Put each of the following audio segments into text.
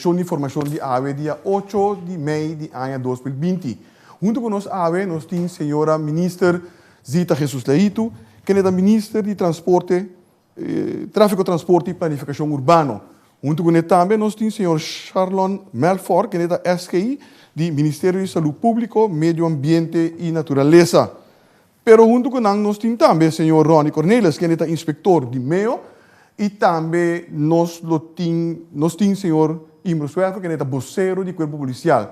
Shon di informashon di awe dia ocho di mei di aña 2020. Huntu ku nos awe nos tin señora Minister Zita Jesus Leito, kende ta Minister di Transporte, Tráfiko, Transporte i Planifikashon Urbano. Huntu kuné tambe nos tin señor Sharlon Melfor, kende ta SGI di Ministerio di Salú Públiko, Medio Ambiente i Naturalesa. Pero huntu ku nan nos tin tambe señor Ronnie Cornelis, kende ta inspektor di meo, i tambe nos lo tin nos tin señor Imro Suerto, kende ta bosero di Kuerpo Polisial.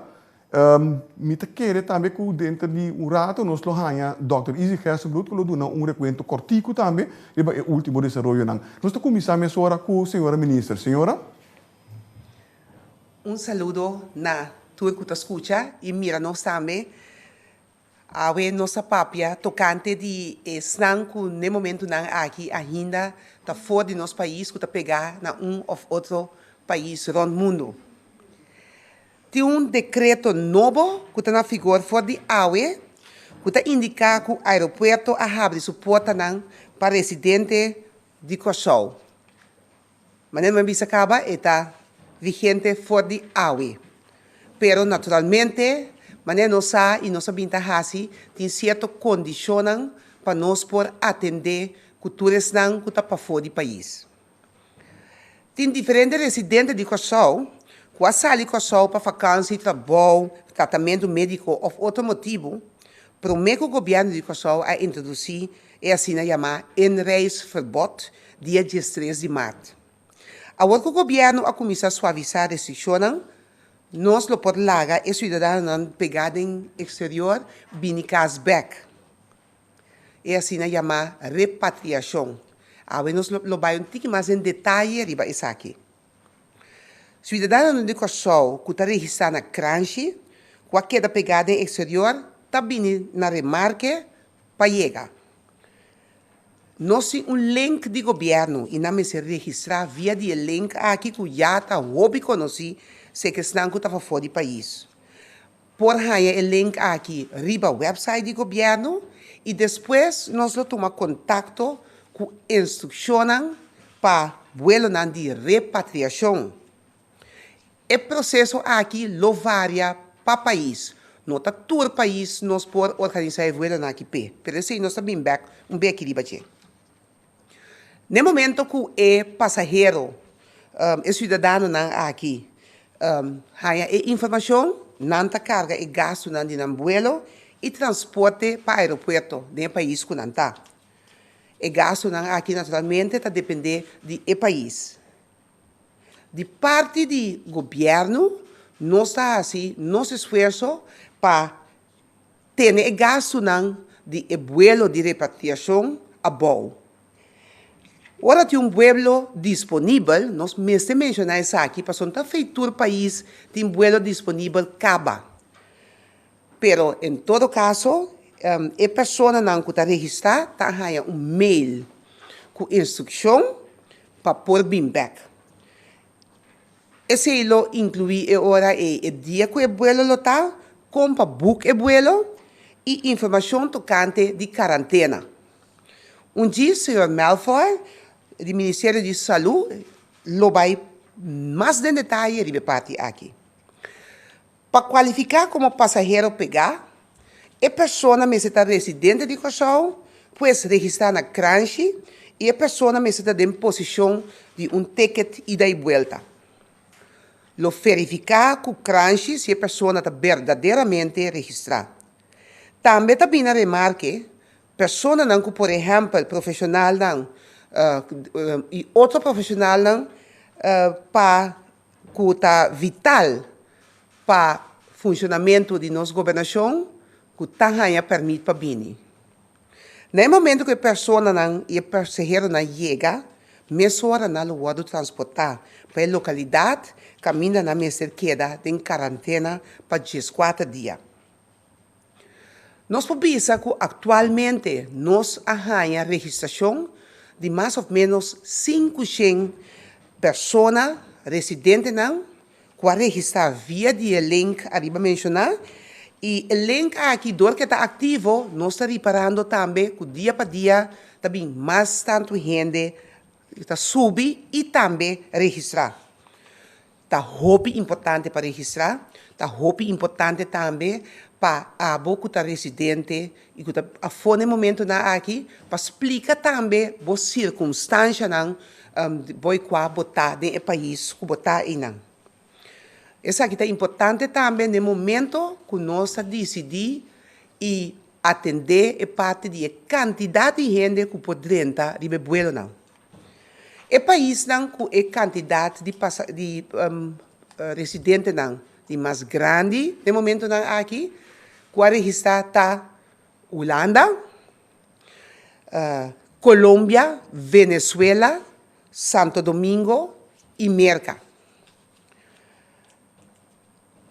Mi ta kere tambe ku denter di un rato nos lo haña dòkter Izzy Gerstenbluth ku lo duna un rekuento kòrtiku tambe riba e último desaroyonan. Nos ta kuminsá mesora ku señora minister. Señora. Un saludo na tur ku ta skucha i mira nos tambe. Awe nos a papia tokante di esnan ku n'e momentunan aki ainda ta for di nos pais ku ta pegá na un òf otro pais rònt mundu. Tin un dekreto nobo ku ta na figor for di awe ku ta indiká ku aeropuerto a habri su portanan pa residente di Kòrsou. Manera mi a bisa kaba e ta vigente for di awe. Pero naturalmente, manera nos sa i nos a bin ta hasi, tin sierto kondishonnan pa nos por atendé ku tur esnan ku ta pafó di pais. Tin diferente residente di Kòrsou ku a sali Kòrsou pa fakansi, trabou, tratamentu médiko òf otro motibu promé ku gobièrnu di Kòrsou a introdusí e asina yamá inreisverbod dia 13 di mart. Awor ku gobièrnu a kuminsá suavisá restrikshonnan, nos lo por laga e siudadanonan pegá den eksterior bini kas bèk. E asina yamá repatriashon. Awe nos lo bai un tiki mas den detaye riba esaki. Siudadanonan di Kòrsou ku ta registrá na Kranshi ku a keda pegá den eksterior ta bini na remarke pa yega. Nos tin un link di gobièrnu i nan mester registrá via di e link aki ku ya ta hopi konosí seka esnan ku ta pafó di pais. Por haña e link aki riba wèpsait di gobièrnu i despues nos lo tuma kontakto ku instrukshonnan pa buelonan di repatriashon. E proseso aki lo varia pa pais. No ta tur pais nos por organisá e vuelonan aki p'e, pero esei nos ta bin bèk un beki riba dje. N'e momento ku e pasahero, e siudadanonan aki haña e informashon, nan ta karga e gastunan di nan vuelo i transporte pa aeropuerto den e pais ku nan ta. E gastunan aki naturalmente ta dependé di e pais. Di parti di gobièrnu nos ta hasi nos esfuerso pa tene e gastunan di e buelo di repatriashon abou. Ora tin un buelo disponibel, nos mester menshoná esaki pasobra no ta fei tur pais tin buelo disponibel kaba. Pero en todo kaso e personanan ku ta registrá ta haña un mail ku instrukshon pa por bin bèk. Esei lo inkluí e ora ei, e dia ku e buelo lo ta, kon pa buk e buelo i informashon tokante di karantena. Un djis señor Melfor di Ministerio di Salú lo bai mas den detaye riba e parti aki. Pa kualifiká komo pasahero pegá, e persona mester ta residente di Kòrsou, pues registrá na Kranshi, i e persona mester ta den posishon di un ticket ida i buelta. Lo verifiká ku Kranshi si e persona ta berdaderamente registrá. Tambe ta bini na remarke personanan ku por ehèmpel profeshonalnan i otro profeshonalnan pa ku ta vital pa funshonamentu di nos gobernashon ku ta haña pèrmit pa bini. Na e momentu ku e personanan i e pasaheronan yega, mesora nan lo wòrdu transportá pa e lokalidat kaminda nan mester keda den karantena pa 14 dia. Nos por bisa ku aktualmente nos a haña registrashon di mas òf ménos 500 persona, residentenan, ku a registrá via di e link ariba menshoná i e link aki dor ku e ta aktivo nos ta riparando tambe ku dia pa dia ta bin mas tantu hende ta subi i tambe registrá. Ta hopi importante pa registrá, ta hopi importante tambe pa abo ku ta residente i ku ta afó na e momentunan aki pa splika tambe bo sirkunstanshanan bo i kua bo ta den e pais ku bo ta einan. Esaki ta importante tambe na e momento ku nos ta disidí i atendé e parti di e kantidat di hende ku por drenta riba e buelonan. E paisnan ku e kantidat di pasa di residentenan di mas grandi den momentonan aki ku a registrá ta Hulanda, Colombia, Venezuela, Santo Domingo i Merka.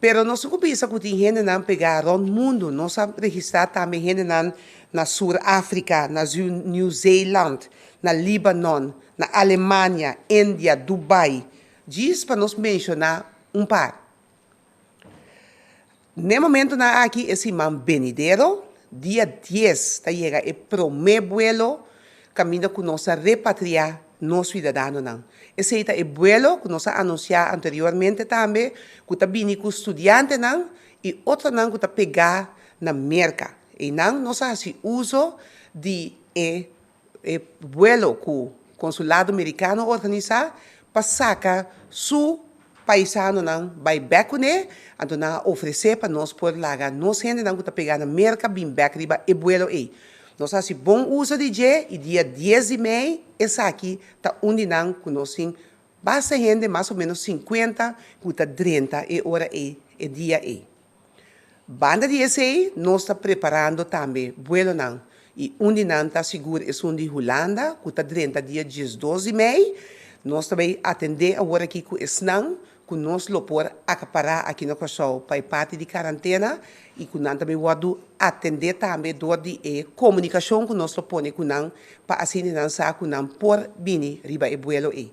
Pero nos no ku bisa ku tin hendenan pegá rònt mundu. Nos a registrá tambe hendenan na Sur Afrika, na New Zeeland, na Libanon, na Alemania, India, Dubai, djis pa nos menshoná un par. N'e momentunan aki e siman benidero, dia dies, ta yega e promé buelo kaminda ku nos a repatriá nos siudadanonan. Esei ta e buelo ku nos a anunsiá anteriormente tambe ku ta bini ku studiantenan i otronan ku ta pegá na Merka. Einan nos a hasi uso di e e buelo ku Konsulado Merikano organisá pa saka su paisanonan bai bèk kuné, anto nan a ofresé pa nos por laga nos hendenan ku ta pegá na Merka bin bèk riba e buelo ei. Nos a hasi bon uso di dje i dia dies di mei esaki ta un di nan ku nos tin basta hende, mas o ménos sinkuenta, ku ta drenta e ora ei, e dia ei. Banda di esei nos ta preparando tambe buelonan i un di nan ta sigur esun di Hulanda ku ta drenta dia diesdos di mei. Nos ta bai atendé awor aki ku esnan ku nos lo por akapará aki na Kòrsou pa e parti di karantena i ku nan ta bai wòrdu atendé tambe dor di e komunikashon ku nos lo pone ku nan pa asina nan sa ku nan por bini riba e buelo ei.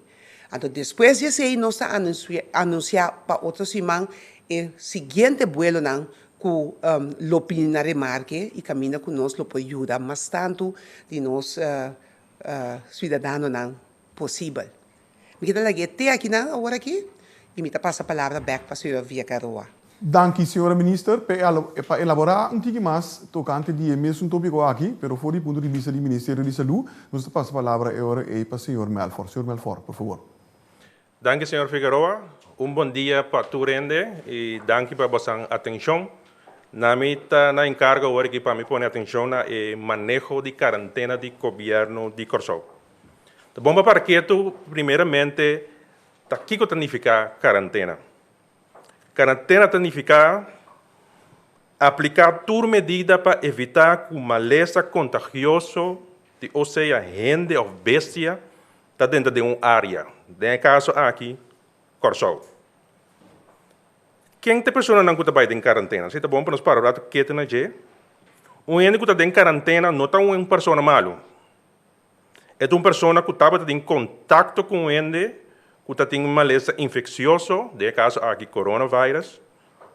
Anto despues di esei nos ta anunsiá pa otro siman e siguiente buelonan ku lo bini na remarke i kaminda ku nos lo por yuda mas tantu di nos siudadanonan posibel. Mi ke ta lag'é te akinan awor aki i mi ta pasa palabra bèk pa señor Villagaroa. Danki señora Minister pa elabora un tiki mas tocante di e mesun topico aki, pero for di punto di bista di Ministerio di Salud, nos ta pasa palabra e ora ey pa señor Melfor. Señor Melfor, por favor. Danki señor Figueroa. Un bon dia pa tur hende y danki pa bosan atencion. Na mi ta na encargo awor aki pa mi pone atencion na e maneho di carantena di Gobierno di Corsou. Ta bon pa para ketu primeramente ta kico ta nifica carantena. Karantena ta nifiká apliká tur medida pa evitá ku malesa kontagioso di o sea hende òf bestia ta drenta den un área, den e kaso aki Kòrsou. Ken ta e personanan ku ta bai den karantena? Esei ta bon pa nos para un ratu ketu na dje. Un hende ku ta den karantena no ta un persona malu. E ta un persona ku tabata den kontakto ku un hende ku ta tin un malesa infeksioso, den e kaso aki coronavirus,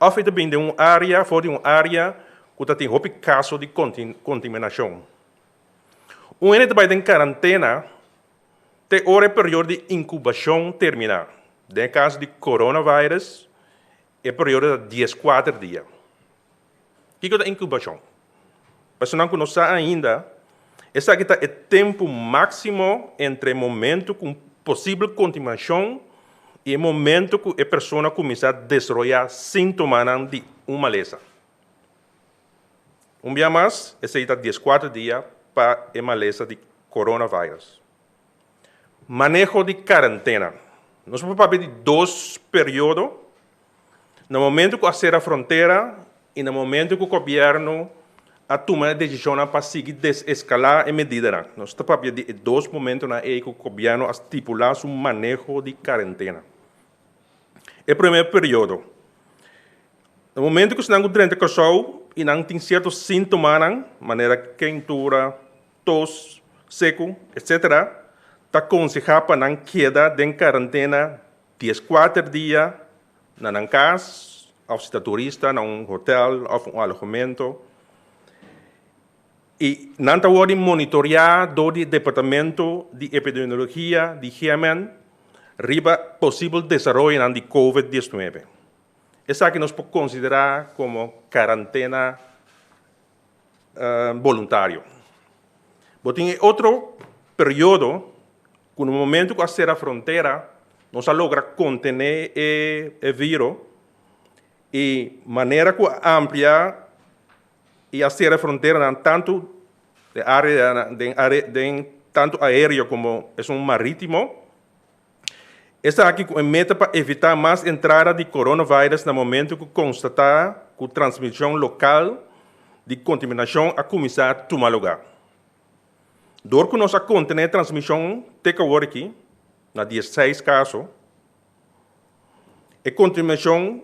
òf e ta bin den un área, for di un área ku ta tin hopi kaso di kontaminashon. Un hende ta bai den karantena te ora e periodo di inkubashon terminá. Den e kaso di coronavirus, e periodo ta dieskuater dia. Kiko ta inkubashon? Pa esnan ku no sa ainda, esaki ta e tempu máksimo entre e momentu ku un posibel kontaminashon i e momentu ku e persona kuminsá desaroyá síntomanan di un malesa. Un bia mas, esei ta dieskuater dia pa e malesa di coronavirus. Maneho di karentena. Nos por papia di dos periodo. Na momento ku a sera frontera i na momento ku gobièrnu a tuma e desishonnan pa sigui deseskalá e medidanan. Nos ta papia di e dos momentonan ei ku gobièrnu a stipulá su maneho di karentena. E promé periodo, na momento ku esnan ku drenta Kòrsou i nan tin sierto síntomanan manera keintura, tos seku, etc. Ta konsehá pa nan keda den karantena dieskuater dia na nan kas òf si ta turista na un hotèl òf un alohamentu. I nan ta wòrdu monitoriá dor di Departamento di Epidemiologia di GMN. riba posibel desaroyonan di Covid 19. Esaki nos por konsiderá komo karantena boluntario. Bo tin e otro periodo ku na momento ku a sera frontera nos a logra kontené e viro i manera ku a amplia i a sera fronteranan tantu den área den área den tantu aéreo komo esun marítimo. Esaki ku e meta pa evitá mas entrada di coronavirus na momentu ku konstatá ku transmishon lokal di kontaminashon a kuminsá tuma lugá. Dor ku nos a kontené transmishon te ku awor aki, na diesseis kaso, e kontaminashon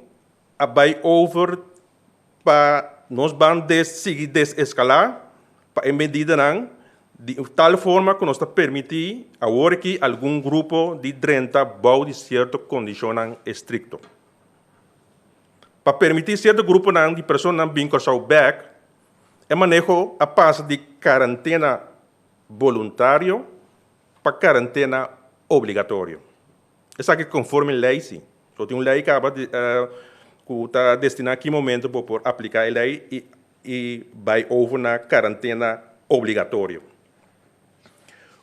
a bai over pa nos ban des sigui deseskalá pa e medidanan di un tal forma ku nos ta permití awor aki algun grupo di drenta bou di sierto kondishonnan estrikto. Pa permití sierto gruponan di personanan bin Kòrsou bèk, e maneho a pasa di karantena boluntario pa karantena obligatorio. Esaki konforme lei si. So tin un lei kaba ku ta destiná ki momento bo por apliká e lei i i bai over na karantena obligatorio.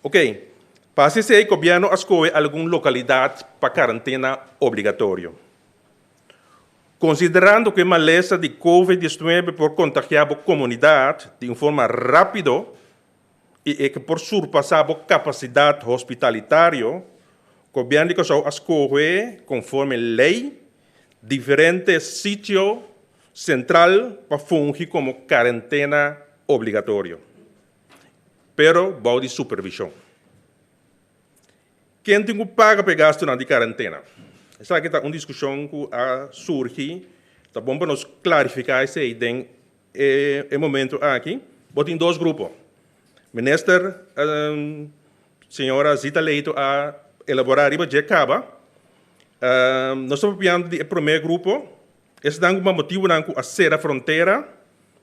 Ok, pa hasi esei gobièrnu a skohe algun lokalidat pa karantena obligatorio. Konsiderando ku e malesa di Covid 19 por kontagiá bo komunidat di un forma rápido i e ke por surpasá bo kapasidat hospitalitario, gobièrnu di Kòrsou a skohe konforme lei diferente sitio sentral pa fungi komo karentena obligatorio, pero bou di supervishon. Ken tin ku paga pa e gastunan di karentena? Esaki ta un diskushon ku a surgi, ta bon pa nos klarifiká esei den e momento aki. Bo tin dos grupo. Minister señora Zita Leito a elabora riba dje kaba. Nos ta papiando di e prome grupo, esnan ku pa motibunan ku a sera frontera,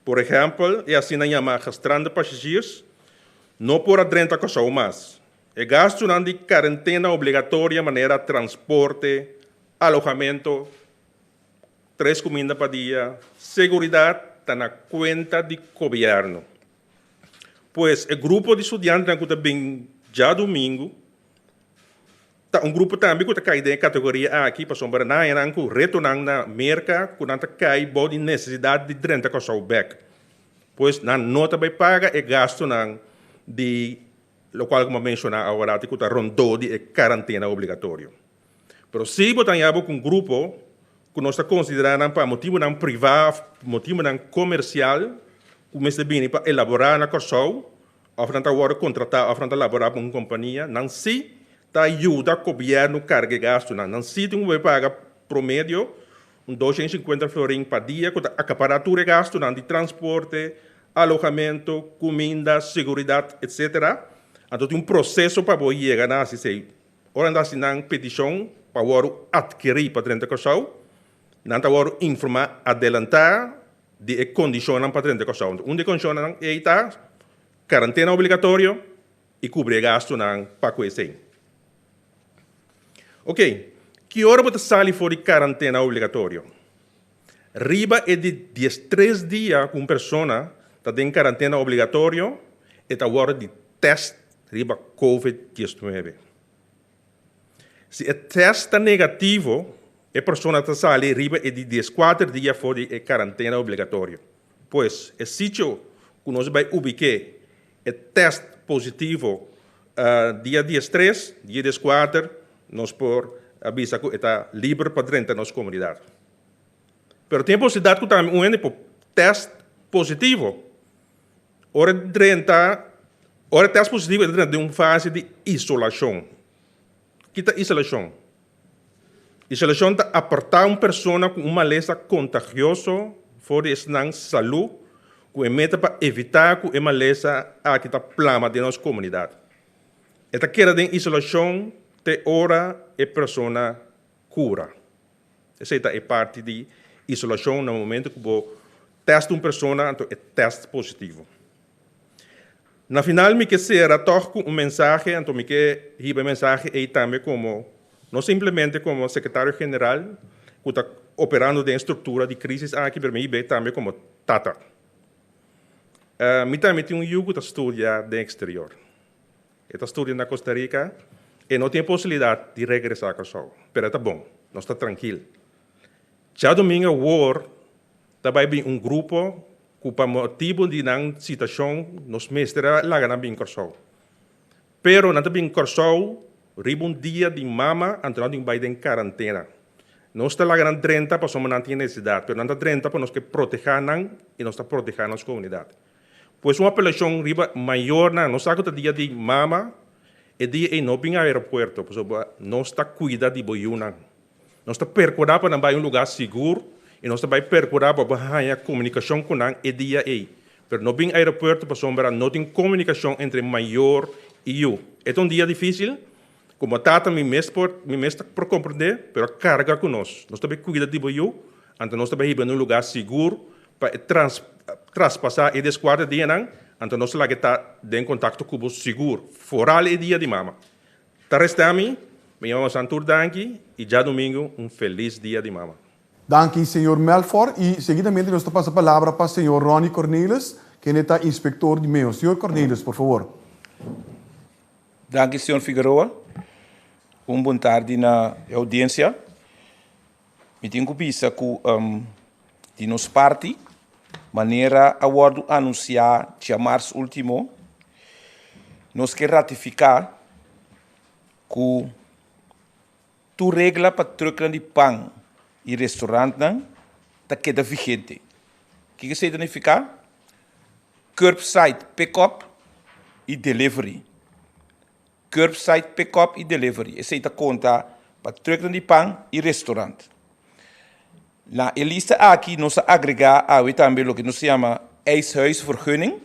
por ehèmpel e asina yama gestrande passagiers, no por a drenta Kòrsou mas. E gastunan di karentena obligatoria manera transporte, alohamentu, Tres kuminda pa dia, seguridat ta na kuenta di gobièrnu. Pues e grupo di studiantenan ku ta bin djadumingu ta un grupo tambe ku ta kai den e kategoria aki pasobra nan haña nan ku retonan na Merka ku nan ta kai bou di nesesidat di drenta Kòrsou bèk. Pues nan no ta bai paga e gastunan di lokual ku mi a menshoná aworati ku ta rondó di e karantena obligatorio. Pero si bo ta haña bo ku un grupo ku nos ta konsiderá nan pa motibunan privá òf motibunan komersial ku mester bini pa elaborá na Kòrsou òf nan ta wòrdu kontratá òf nan ta laborá pa un kompania, nan sí ta yuda gobièrnu karga e gastunan. Nan sí tin ku bai paga promedio un 250 florin pa dia ku ta akapará tur e gastunan di transporte, alohamentu, kuminda, seguridat, etsetera. Anto tin un proseso pa bo yega na hasi esei. Ora nan ta hasi nan petishon pa wòrdu atkerí pa drenta Kòrsou, nan ta wòrdu informá adelantá di e kondishonnan pa drenta Kòrsou. Un di e kondishonnan ei ta karantena obligatorio i kubri e gastunan pa ku esei. Oke, ki ora bo ta sali for di karantena obligatorio? Riba e di diestres dia ku un persona ta den karantena obligatorio, e ta wòrdu di tèst riba Covid 19. Si e tèst ta negativo, e persona ta sali riba e di dieskuater dia for di e karantena obligatorio. Pues, e sitio ku nos bai ubiké e tèst positivo dia diestres, dia dieskuater, nos por bisa ku e ta liber pa drenta nos komunidat. Pero tin e posibilidat ku tambe un hende por tèst positivo. Ora e drenta, ora e tèst positivo e ta drenta den un fase di isolashon. Ki ta isolashon? Isolashon ta apartá un persona ku un malesa kontagioso for di esnan salú ku e meta pa evitá ku e malesa aki ta plama den nos komunidat. E ta keda den isolashon te ora e persona kura. Esei ta e parti di isolashon na momento ku bo tèst un persona anto e tèst positivo. Na final mi ke sera tòg ku un mensahe anto mi ke hiba e mensahe ei tambe komo. No simplemente komo sekretario general ku ta operando den e struktura di krísis aki, pero mi hib'é tambe komo tata. Mi tambe tin un yu ku ta studia den eksterior. E ta studia na Costa Rica, e no tin e posibilidat di regresá Kòrsou, pero e ta bon, nos ta trankil. Djadumingu awor ta bai bin un grupo ku pa motibu di nan situashon nos mester a laga nan bin Kòrsou. Pero nan ta bin Kòrsou riba un dia di mama anto nan tin ku bai den karantena. Nos ta laga nan drenta pasobra nan tin e nesesidat, pero nan ta drenta pa nos ke protehá nan i nos ta protehá nos komunidat. Pues un apelashon riba mayornan, nos sa ku ta dia di mama, e dia ei no bin aeropuerto pasobra nos ta kuida di bo yunan. Nos ta perkurá pa nan bai un lugá sigur i nos ta bai perkurá pa bo haña komunikashon ku nan e dia ei. Pero no bin aeropuerto pasobra no tin komunikashon entre mayor i yu. E ta un dia difísil, komo tata mi mes por mi mes ta por komprendé, pero a karga ku nos. Nos ta bai kuida di bo yu, anto nos ta bai hiba na un lugá sigur pa e trans traspasá e deskuarta dianan, anto nos ta laga e ta den kontakto ku bo sigur, foral e dia di mama. Ta resta mi, mi yama bosan tur danki y djadumingu un feliz dia di mama. Danki señor Melfor y seguidamente nos ta pasa palabra pa señor Ronny Cornelis kende ta inspector di meo. Señor Cornelis por favor. Danki señor Figueroa. Un bon tardi na e audiencia. Mi tin ku bisa ku di nos parti, manera a wòrdu anunsiá djamars último, nos ke ratifiká ku tur regla pa trùknan di pan i restorantnan ta keda vigente. Kiko esei ta nifiká? Curbside pick-up i delivery. Curbside pick-up i delivery. Esei ta konta pa trùknan di pan i restorant. Na e lista aki nos a agregá awe tambe loke nos ta yama ijshuisvergunning,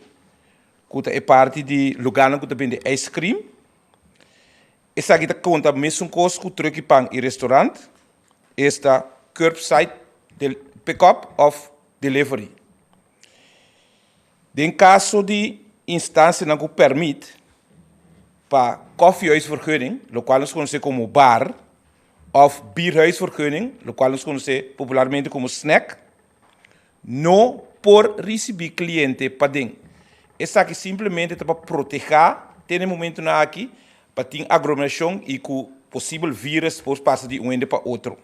ku ta e parti di lugánan ku ta bende ijskrim. Esaki ta konta mesun kos ku trùk di pan i restorant, esta curbside pick-up òf delivery. Den kaso di instansianan ku pèrmit pa kòfiehuisvergunning, lokual nos konosé komo bar, òf bierhuisvergunning, lokual nos konosé popularmente komo snèk, no por risibí kliente paden. Esaki simplemente ta pa protehá te na e momentunan aki pa tin aglomerashon i ku posibel vírùs por pasa di un hende pa otro.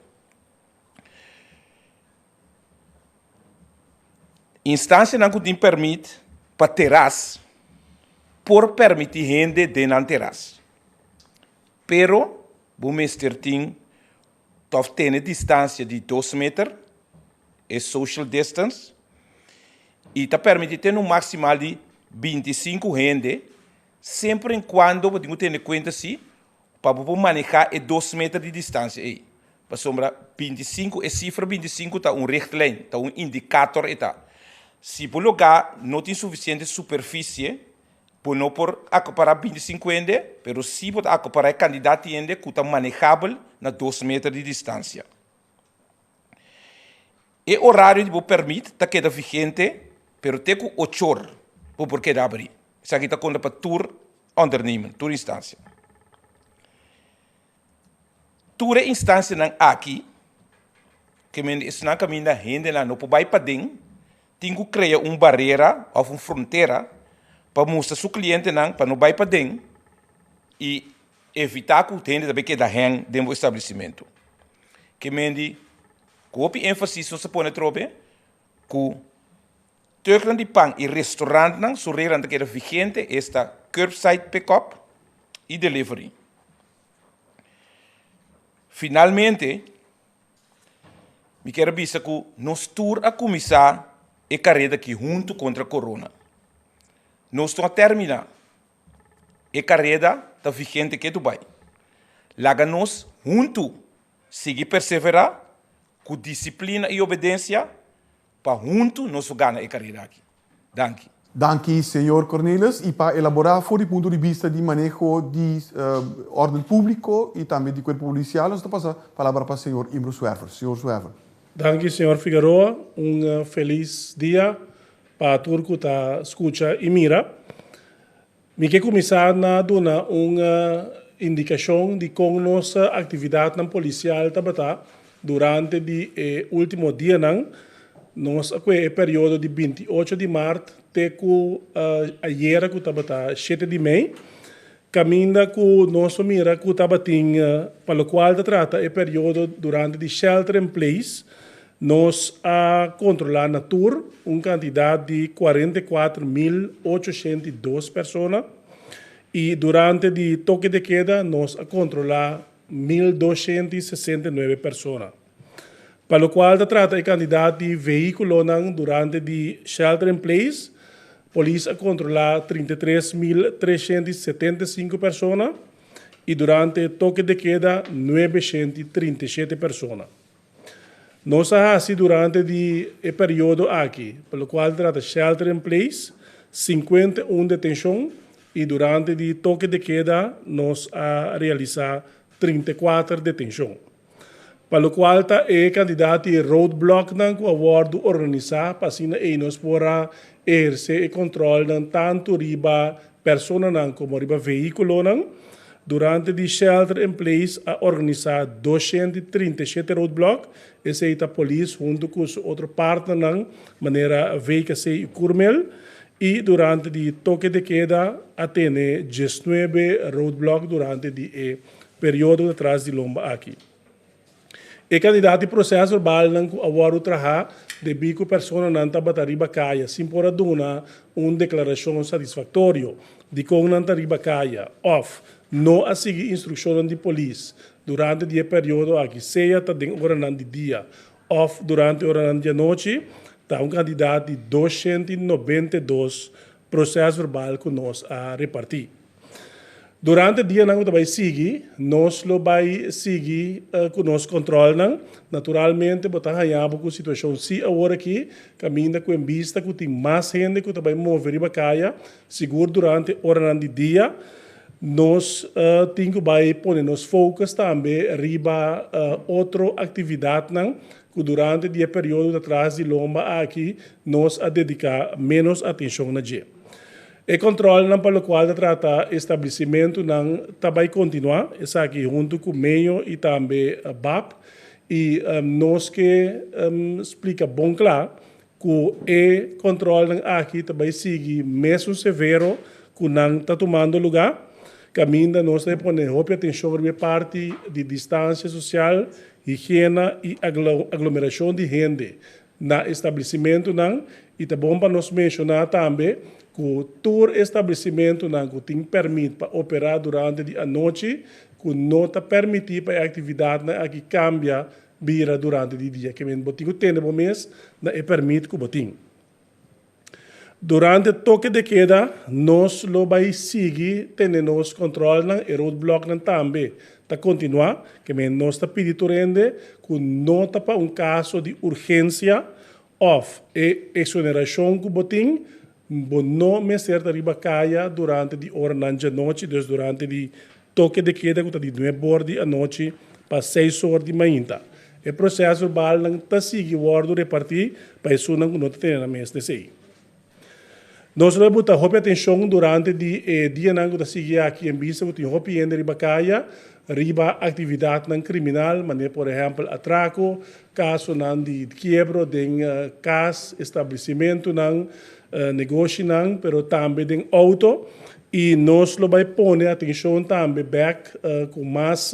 Instansianan ku tin pèrmit pa teras por pèrmití hende den nan teras, pero bo mester tin òf tene distansia di dos meter, e social distance, i ta pèrmití tene un maksimal di 25 hende, semper en kuando bo tin ku tene kuenta si Pa bo por manehá e dos meter di distansia ei. Pasobra 25, e sifra 25 ta un richtlijn, ta un indikator e ta. Si bo lugá no tin sufisiente superfisie, bo no por akapará 25 hende, pero sí bo ta akapará e kantidat di hende ku ta manehabel na dos meter di distansia. E orario di bo pèrmit ta keda vigente, pero te ku ochor bo por keda abrí. Esaki ta konta pa tur ondernemer, tur instansia. Tur e instansianan aki, ke men esnan kaminda hendenan no por bai paden, tin ku krea un barera òf un frontera pa mustra su klientenan pa no bai paden i evitá ku hende ta bai keda hèn den bo establesimentu. Ke men di ku hopi énfasis nos ta pone atrobe ku Turknan di pan i restorantnan su reglanan ta keda vigente, esta curbside pick-up i delivery. Finalmente, mi kier a bisa ku nos tur a kuminsá e kareda aki huntu kontra corona. Nos no a terminá. E kareda ta vigente ketu bai. Laga nos huntu sigui perseverá ku disiplina i obedensia Pa huntu nos por gana e karera aki. Danki. Danki señor Cornelis y pa elabora for di punto di bista di maneho di orden publico y tambe di cuerpo policial nos ta pasa palabra pa señor Imro Zwerver. Señor Zwerver. Danki señor Figueroa, un felis dia pa tur cu ta scucha y mira. Mi ke cuminsa na duna un. indikashon di kon nos aktividatnan polisial tabata durante di e último dianan. Nos a kue e periodo di 28 di mart te ku ayera ku tabata 7 di mei, kaminda ku nos a mira ku tabatin, pa lokual ta trata e periodo durante di shelter in place, nos a kontrolá na tur un kantidat di 44.802 persona i durante di toke de keda nos a kontrolá 1.269 persona. Pa lokual ta trata e kantidat di vehíkulonan durante di shelter in place, polis a kontrolá 33.375 persona i durante toke de keda 937 persona. Nos a hasi durante di e periodo aki, pa lokual ta trata shelter in place, 51 detenshon i durante di toke de keda nos a realisá 34 detenshon. Pa lokual ta e kantidat di roadblocknan ku a wòrdu organisá pa asina ei nos por a ehersé e kòntròlnan tantu riba personanan komo riba vehíkulonan. Durante di shelter in place a organisá 237 roadblock, esei ta polis huntu ku su otro partnernan manera VKC i Curmel, i durante di toke de keda a tene 19 roadblock durante di e periodo atras di lomba aki. E kantidat di prosèsverbalnan ku a wòrdu trahá debí ku personanan tabata riba kaya sin por a duna un deklarashon satisfaktorio dikon nan ta riba kaya òf no a sigui instrukshonnan di polis durante di e periodo aki, sea ta den oranan di dia òf durante oranan di anochi, ta un kantidat di 292 prosèsverbal ku nos a repartí. Durante dianan ku ta bai sigui, nos lo bai sigui ku nos kòntròlnan. Naturalmente bo ta haña bo ku situashon si awor aki, kaminda ku en bista ku tin mas hende ku ta bai move riba kaya, sigur durante oranan di dia. Nos tin ku bai pone nos focus tambe riba otro aktividatnan ku durante di e periodo ta tras di lomba aki nos a dediká ménos atenshon na dje. E kòntròlnan pa lokual ta trata establesimentunan ta bai kontinuá, esaki huntu ku MEO i tambe bap. I nos ke splika bon kla ku e kòntròlnan aki ta bai sigui mesun severo ku nan ta tumando lugá, kaminda nos ta pone hopi atenshon riba e parti di distansia sosial, higiena i aglomerashon di hende na establesimentunan i ta bon pa nos menshoná tambe ku tur establesimentunan ku tin pèrmit pa operá durante di anochi ku no ta pèrmití pa e aktividatnan aki kambia bira durante di dia. Ke men bo tin ku tene bo mes na e pèrmit ku bo tin. Durante toke de keda nos lo bai sigui tene nos kòntròlnan, e roadblòknan tambe ta kontinuá. Ke men nos ta pidi tur hende ku no ta pa un kaso di urgensia òf e eksonerashon ku bo tin, bo no mester ta riba kaya durante di oranan djanochi, dus durante di Toke de keda ku ta di nuebe or di anochi pa 6 or di mainta. E proseso verbalnan ta sigui wòrdu repartí pa esunnan ku no ta tene nan mes desei. Nos lo buta hopi atenshon durante di e dianan ku ta sigui aki en bista ku tin hopi hende riba kaya riba aktividatnan kriminal manera por ehèmpel atrako, kasonan di kiebro den kas, establesimentunan, negoshinan, pero tambe den outo. I nos lo bai pone atenshon tambe bèk ku mas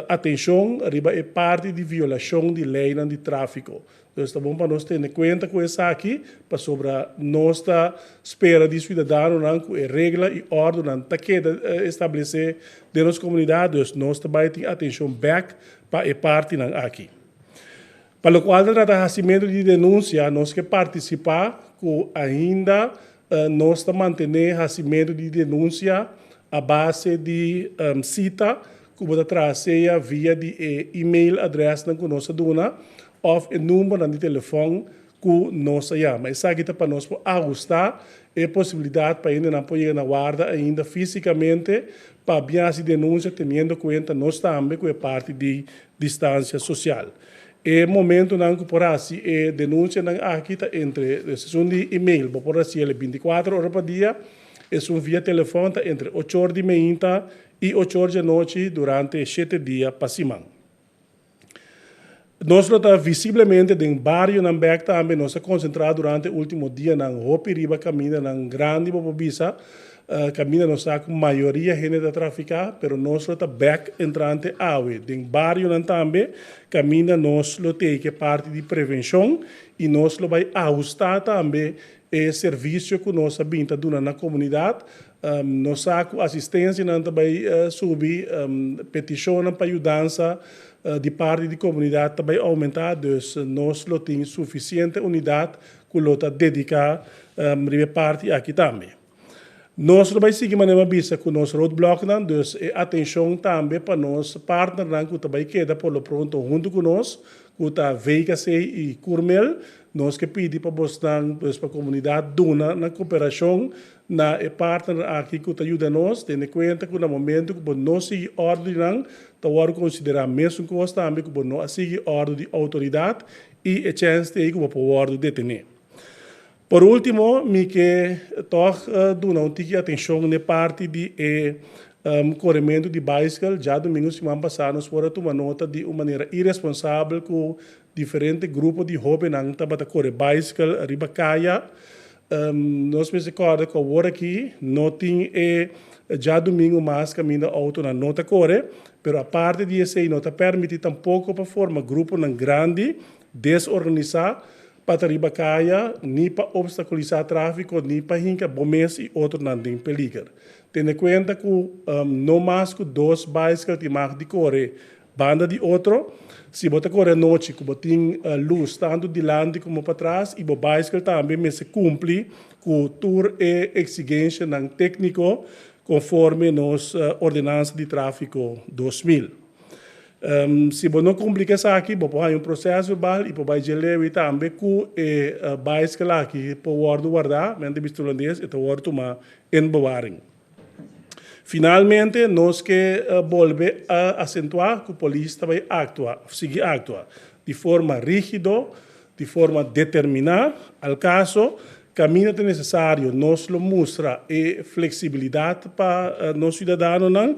atenshon riba e parti di violashon di leinan di tráfiko. Dus ta bon pa nos tene kuenta ku esaki pasobra nos ta spera di siudadanonan ku e regla i òrdunan ta keda establesé den nos komunidat, dus nos ta bai tin atenshon bèk pa e partinan aki. Pa lokual ta trata hasimentu di denunsia, nos ke partisipá ku ainda nos ta mantené hasimentu di denunsia a base di sita ku bo ta traha sea via di e email adrèsnan ku nos a duna òf e numbernan di telefòn ku nos a yama. Esaki ta pa nos por ahustá e posibilidat pa hendenan por yega na warda ainda físikamente pa bin hasi denunsia teniendo kuenta nos tambe ku e parti di distansia sosial. E momentonan ku por hasi e denunsianan aki ta entre, esun di email bo por hasi el 24 ora pa dia, esun via telefòn ta entre 8 or di meinta. i ochor djanochi durante shete dia pa siman. Nos lo ta visiblemente den barionan bek tambe. Nos a konsentrá durante último dianan hopi riba kamindanan grandi bo por bisa, kaminda nos sa ku mayoria hende ta trafiká, pero nos lo ta bek entrante awe den barionan tambe kaminda nos lo tei ke parti di prevenshon i nos lo bai ahustá tambe e servisio ku nos a bin ta duna na komunidat. Nos sa ku asistensianan ta bai subi, petishonnan pa yudansa di parti di komunidat ta bai oumentá, dus nos lo tin sufisiente unidat ku lo ta dediká riba e parti aki tambe. Nos lo bai sigui manera mi a bisa ku nos roadblocknan, dus e atenshon tambe pa nos partnernan ku ta bai keda por lo pronto huntu ku nos, ku ta VKC i Curmel, nos ke pidi pa bosnan, dus pa komunidat duna nan koperashon na e partnernan aki ku ta yuda nos, tene kuenta ku na momento ku bo no sigui òrdu di nan, ta wòrdu konsiderá mesun kos tambe ku bo no a sigui òrdu di outoridat i e chèns t'ei ku bo por wòrdu detené. Por último, mi ke tòg duna un tiki atenshon n'e parti di e korementu di baiskel. Djadumingu siman pasá nos por a tuma nota di un manera iresponsabel ku diferente grupo di hóbennan tabata kore baiskel riba kaya. Nos mester kòrda ku awor aki no tin e djadumingu mas kaminda outonan no ta kore, pero aparte di esei no ta pèrmití tampoko pa forma gruponan grandi desorganisá Pa ta riba kaya, ni pa obstakulisá tráfiko ni pa hinka bo mes i otronan den peliger. Tene kuenta ku no mas ku dos baiskel tin mag di kore banda di otro. Si bo ta kore anochi ku bo tin lus tantu dilanti komo patras i bo baiskel tambe mester kumpli ku tur e eksigenshanan tékniko konforme nos Ordenansa di Tráfiko 2000. Si bo no kumpli ku esaki, bo por haña un proseso verbal i por bai dje lewi tambe ku e baiskel aki por wòrdu wardá, men ta bisa hulandes, e ta wòrdu tumá in bewaring. Finalmente, nos ke bolbe asentuá ku polis ta bai aktua, òf sigui aktua, di forma rígido, di forma determiná, al kaso kaminda ta nesesario nos lo mustra e fleksibilidat pa nos siudadanonan,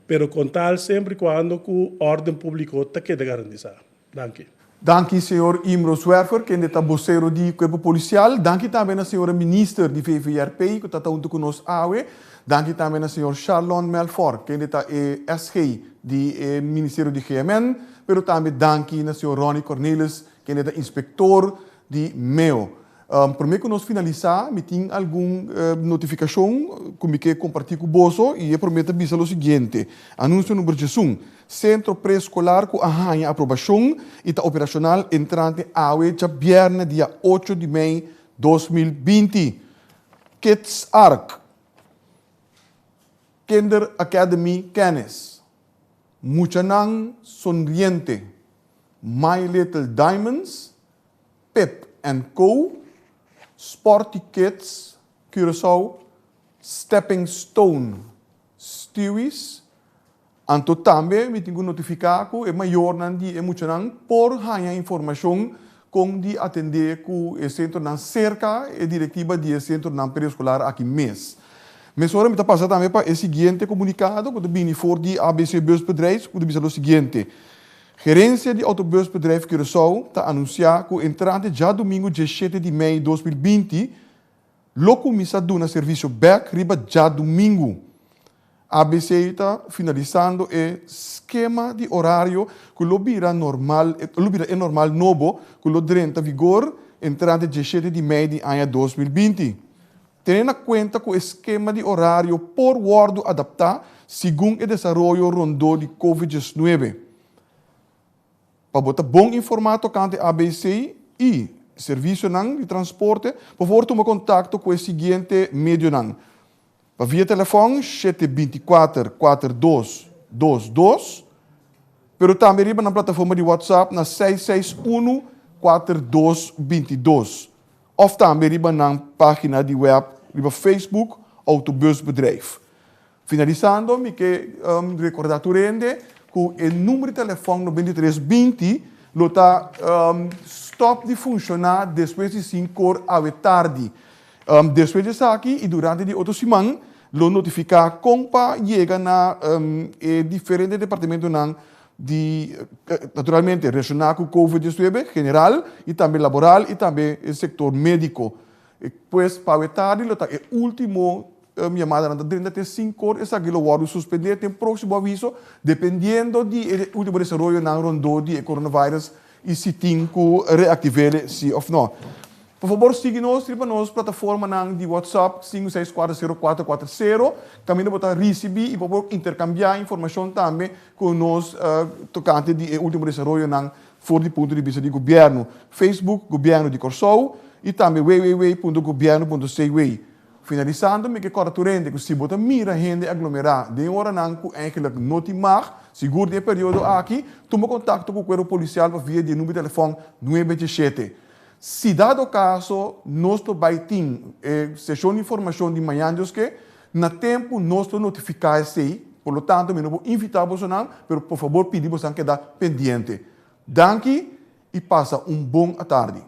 pero kontal semper i kuando ku órden públiko ta keda garantisá. Danki. Danki señor Imro Zwerver, kende ta bosero di Kuerpo Polisial. Danki tambe na señora Minister di VVRP ku ta ta huntu ku nos awe. Danki tambe na señor Sharlon Melfor, kende ta e SG di e Ministerio di GMN. Pero tambe danki na señor Ronnie Cornelis, kende ta inspektor di meo. Promé ku nos finalisá, mi tin algun notifikashon ku mi ke kompartí ku boso i e promé ta bisa lo siguiente, Anunsio number diesun, Sentro preeskolar ku a haña aprobashon i ta operashonal entrante awe djabièrnè dia ocho di mei 2020, Kids Ark, Kinder Academy Kennis, Muchanan Sonriente, My Little Diamonds, Pip and Co, Sporty Kids, Curaçao, Stepping Stone, Stewies. Anto tambe mi tin ku notifiká ku e mayornan di e muchanan por haña informashon kon di atendé ku e sentronan serka e direktiva di e sentronan preeskolar aki mes. Mesora mi ta pasa tambe pa e siguiente komunikado ku ta bini for di ABC Busbedrijf ku ta bisa lo siguiente, Gerensia di Autobusbedrijf Curaçao ta anunsiá ku entrante djadumingu diesshete di mei 2020 lo kuminsá duna servisio bèk riba djadumingu. ABC ta finalisando e skema di orario ku lo bira normal lo bira e normal nobo ku lo drenta vigor entrante diesshete di mei di aña 2020. Tene na kuenta ku e skema di orario por wòrdu adaptá segun e desaroyo rondó di Covid 19. Pa bo ta bon informá tokante ABC i servisionan di transporte, por favor tuma kontakto ku e siguiente medionan, pa via telefòn 7 24 4 2 2 2, pero tambe riba nan plataforma di WhatsApp na 661 4 2 22. Of tambe riba nan pagina di web riba Facebook Autobusbedrijf. Finalisando mi ke recorda tur hende cu e numero di telefon 93 20 lo ta stop di funciona despues di sinku or awe tardi. Despues di esaki y durante di otro siman. Lo notifiká kon pa yega na e diferente departamentonan di, naturalmente relashoná ku Covid diesnuebe, general i tambe laboral i tambe e sektor médiko. Pues pa awe tardi lo ta e último yamadanan ta drenta te sinkor, esaki lo wòrdu suspendé te próksimo aviso, dependiendo di e último desaroyonan rondó di e coronavirus i si tin ku reaktiv'é si òf nò. Por fabor sigui nos riba nos plataformanan di WhatsApp sinku seis kuater sero kuater kuater sero kaminda bo ta risibí i bo por interkambiá informashon tambe ku nos tokante di e último desaroyonan for di punto di bista di gobièrnu. Facebook Gobièrnu di Kòrsou i tambe www.gobièrnu.cw. Finalisando mi ke kòrda tur hende ku si bo ta mira hende aglomerá den oranan ku eigenlijk no tin mag, sigur den e periodo aki, tuma kontakto ku kuerpo polisial pa via di e number di telefòn nuebe djeshete. Si dado kaso nos lo bai tin e seshon di informashon di mañan Dios ke, na tempu nos lo notifiká esei, por lo tanto mi no por invitá bosonan, pero por fabor pidi bosonan keda pendiente. Danki i pasa un bon atardi.